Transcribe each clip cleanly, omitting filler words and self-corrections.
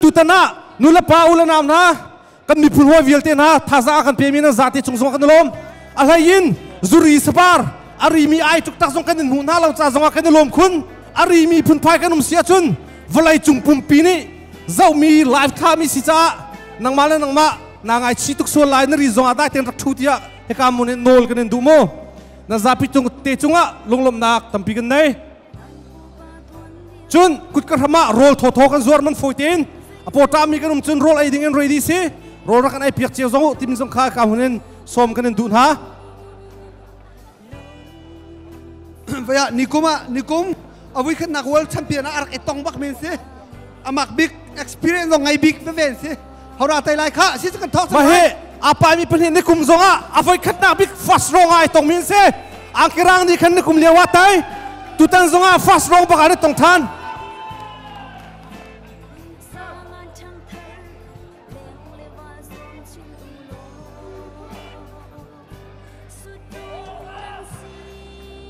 Tutan ah nulepa u le nau hna kan miphun hawi vialte hna thazaang a kan pemi nan zate cung zong kan i lawm. A hlei in zuri sapar a rimi ai tuk tak zong kan in hmuh hna lo ca zong ah kan i lawm khun. A rimi phunphai kan um si ahcun vawlei cung pumpi nih zohmi live thlami si caah nangmah le nangmah naa ngaichih tuk sual lai na ri zong ah dai tein rak ṭhu tiah hika mun in nawl kan in duh mu. Na zapi cung te cungah lunglawmhnak tampi kan nei. Cun kutka hram ah rawl thawthaw kan zuar man fawi tein a pawṭa mi kan um cun rawl ei ding in ready si rawl rak kan ei piak cio zong u timi zong kha ka hun in sawm kan in duh hna. Vaya nikum ah nikum avui khatnak world champion ah arak i tong bak men si amak bik experience zong ngai bik veve si hora tai lai kha si kan thok Ma he apa mi pahnih nikum zong ah avoi khatnak bik first rong ai tong min si angkirang ni khan nikum lio ah tai tutan zong ah first rong bak an tong than.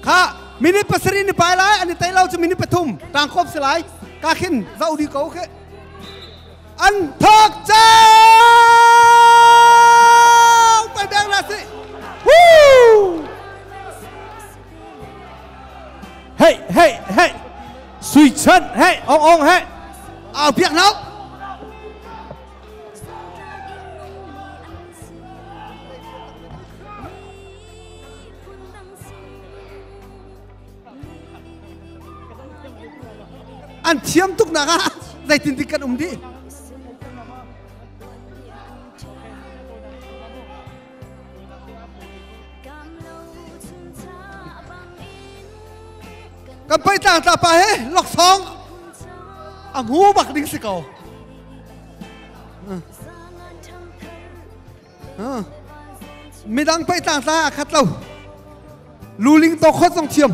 Kha minute 7 ni pai lai an i tei lo cu minute 3 tang khop si lai ka khin zau di ko khe an thok cang pai beng la si. Woo! Hey hey hey sui chan hey ong ong hey au piak nau. An thiam tuk nak ah zeitin dik kan um dih. Kan pei tlang tla pa he laksawng a hmu bak ding si ko. Midang pei tlang tla a khat lo. Luling to khot zong thiam.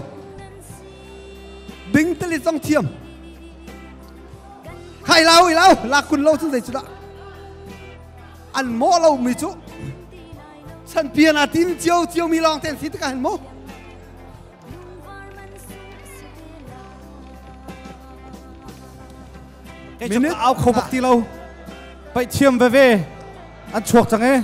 Bing tali zong thiam. Khai lau i lau la kun lo cu zei cu dah. An mawh lo mi cu chan pian a tin cio cio mi lawng ten si tikah hin mu. Kei cu ka au kho bak ti lo. Paih thiam veve an chuak cang e.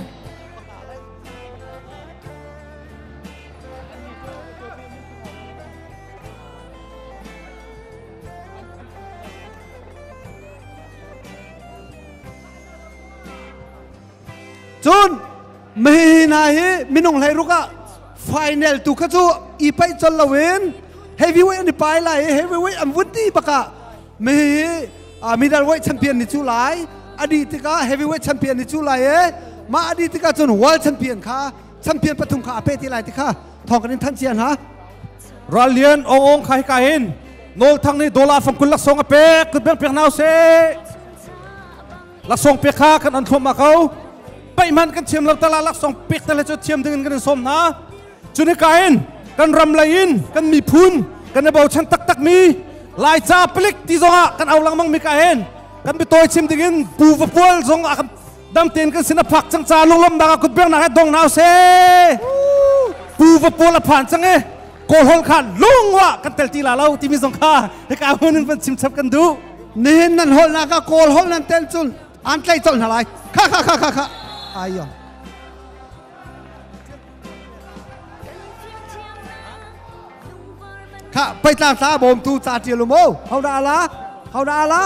Cun mi hna hi minung hlei ruk ah final tu kha cu i paih chol loin heavyweight an i pai lai i heavyweight an vun ti bakah mi hi middleweight champion ni cu lai adi tikah heavyweight champion ni cu lai e mah adi tikah cun world champion kha champion pathum kha a pe ti lai ti kha thong kan in than cia hna. Ral Lian Ong Ong kha hika hin Nawl Thang nih dollar fangkul laksawng a pek kut beng pek nau se laksawng pek kha kan on thluahmah ko. Paih hmanh kan thiam lo tala laksawng pek tale cu thiam ding in kan in sawm hna. Cuni ka in kan ram lei in kan miphun kan i bochan taktak mi Laica palik ti zong ah kan au lengmang mi ka hin kan biatawi chim ding in pu vapual zong ah kan dam tein kan sin a phak cang ca lunglawmnak ah kutbeng nak he dong nau se pu vapual a phan cang e kawlhol kha lungwa kan tel ti la lo timi zong kha hika hun in van chim chap kan duh. Nihin nan holnak ah kawl holh nan tel cun an tlaih colh hna lai. Kha kha kha kha kha ayo. Kha peitlang tla bawmtu ca tial um o ho dah ala ho dah ala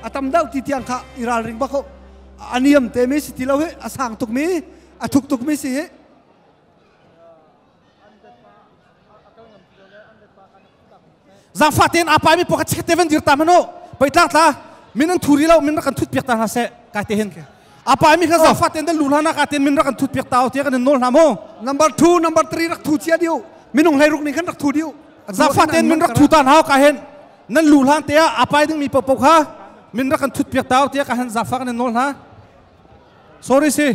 a tam deuh ti tiang kha i ralring bak ko a niam te mi si ti lo hi a sang tuk mi a thuk tuk mi si hi. Zaangfah tein aa paimi pakhat chikkhat te van dir ta hmanh u. Peitlang tla min an thu ri lo min rak kan thut piak ta hna seh kai te hin. Aa paimi kha zaangfah tein dan lu hna nak ah tein min rak kan thut piak ta u tiah kan in nawl hna mu. Number 2 number 3 rak thu cia diu. Minung hlei ruk nih khan rak thu diu. Zaangfah tein min rak thu ta hna u ka hin. Nan lu hlan te ah aa pai ding mi paohpaoh kha min rak kan thut piak ta u tiah ka han zaangfah kan in nawl hna. Sorry si.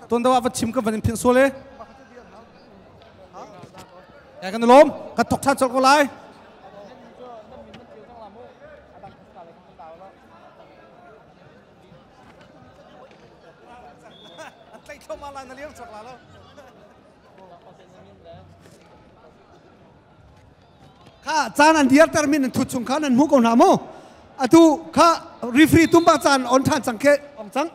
Tuan do ah va chim ka van in philh sual e. Ya kan lawm kan thok than colh ko lai. An tlaih thluahmah lai na liam chuak la lo. Kha caan an dirter min an thut chung kha nan hmu ko hna mu. Atu kha Referee tumba caan on ṭhan cang ke ong cang.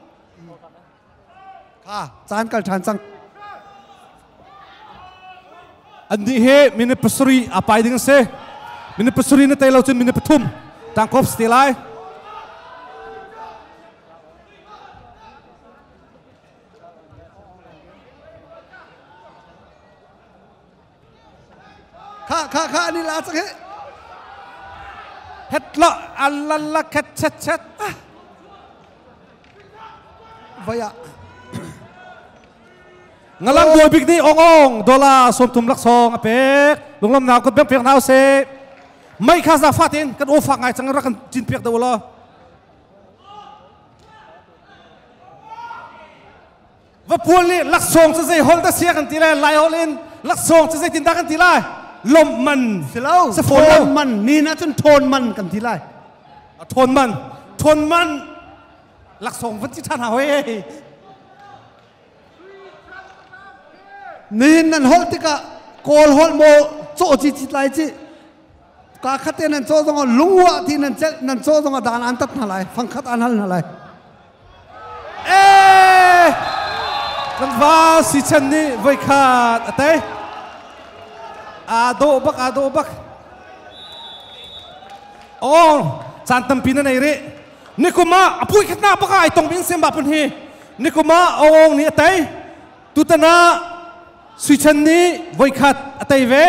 Kha caan kal ṭhan cang. An nih he minute 7 a pai ding se. Minute 7 na tei lo cun minute 3 tangkop ste lai. Kha kha kha ani la cang he. Het la alala khet chet chet. Vaya. Ngalang buai bik nih ong ong dola 30 lak song a pek. Lunglam nau kut beng pek nau se. Mai kha za fatin kan o fak ngai chang rak kan cin pek do lo. Vapual nih laksawng cu zei holh dah sia kan ti lai lai holh in laksawng cu zeitin dah kan ti lai lawmh man si lo si fawn lo thawn man ni na cun thawn man kan ti lai thawn man thawn man laksawng van ti ṭhan hna hoi nihin nan holh tikah kawl holh maw cawh ci ci lai ci ka khat te nan caw zong lungwa ti nan celh nan caw zong dan an tat hna lai fangkhat an hal hna lai Eh! Tlangval si chan nih voikhat a tei. Aa dawh bak, aa dawh bak. Oh, caan tampi na nei rih. Nikum ah a pui khatnak bak ah ai tong bin sem ba pun hi. Nikum ah Ong nih a tei. Tutan ah Sui Chan nih voikhat a tei ve.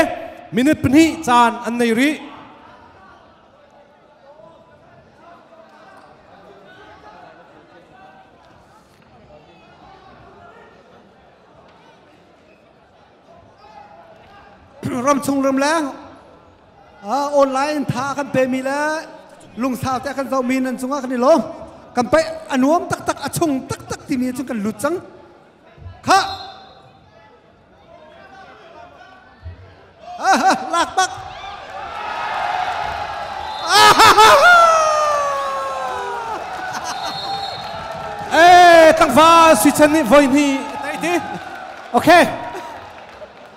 Minute 2 caan an nei rih. Ramchung ramleng online tha kan pemi le lungsau te kan zohmi nan cungah kan i lawm. Kan paih a nuam taktak a chung taktak timi cu kan lut cang. Kha Lak bak. Eh, tlangval sui chan nih voi hnih tai ti. Okay.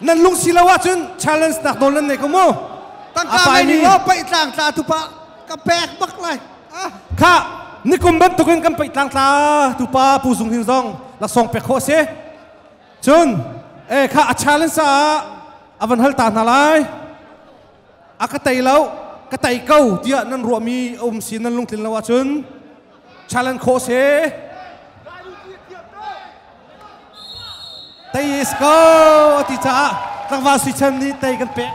Nan lung si lo ahcun challenge nak nawl nan nei ko mu. Tangka ngai ni lo paih tlang tla tu pa ka pek bak lai. Kha nikum bantukin kan paih tlang tla tu pa Pu Zung Hin zong laksawng pek khawh si. Cun e kha a challenge ah a van hal ta hna lai. A ka tei lo, ka tei ko tiah nan ruahmi a um si nan lungtlin lo ahcun challenge khawh si. Tei is ko a ti caah tlangval sui chan nih tei kan pek.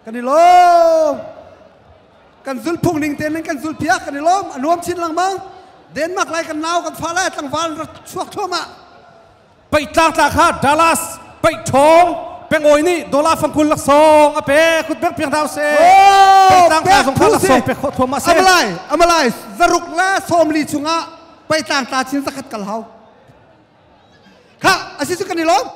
Kan i lawm. Kan zulphung ning tein kan zulpiak kan i lawm. A nuam chin lengmang. Denmark lai kan nau kan fa lai tlangval rak chuak thluahmah. Peih tlang tla kha Dallas peih ṭhawng pengawi nih dollar 20 laksawng a pek kut bek piang hna usih. Peih tlang tla zong kha laksawng pek khawh thuam ah si. Amalai amalai zaruk le 40 chungah peih tlang tla chin zakhat kal hau. Kha asi cu kan i lawm.